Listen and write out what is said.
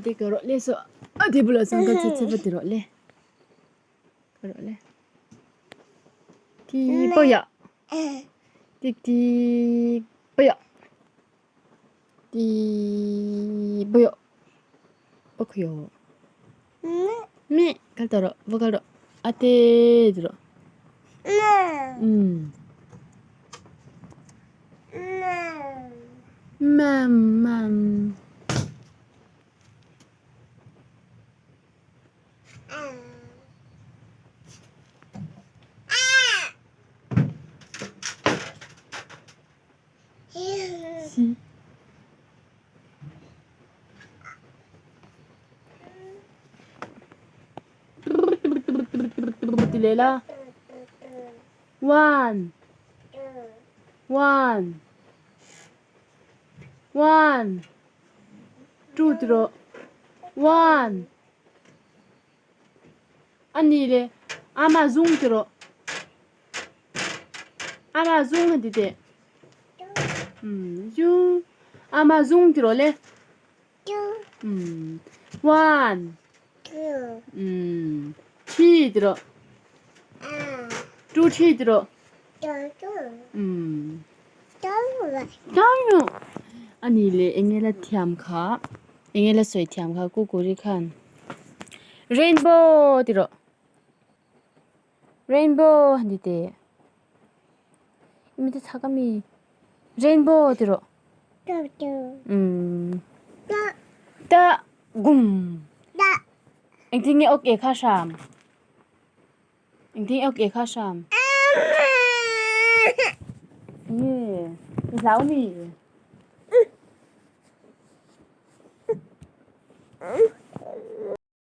Ti ka rawh le saw a ti bulah chuan ka che che va ti rawh le ka rawh le ti pawih ah tik tik pawih ah ti pawih ah a khawi ah mi kal tawh rawh va kal rawh a te ti rawh umm mam mam. Si. Ti leh la. One. One. One. Two ti rawh. One. A ni le ama zung ti rawh. Ama zung han ti teh. Um, zu. Ama zung ti rawh le. Um, one. Um, three ti rawh. Two three ti rawh. Um. Tang A ni le enge la thiam kha. Enge la sawi thiam kha kukuri khan. Rainbow ti rawh. Rainbow han ti teh. I mi te chhak ami. Rainbow ti rawh. Umm. Ta gum. Engtin nge awk e kha hram. Engtin nge awk e kha hram. Nge i hlau mi.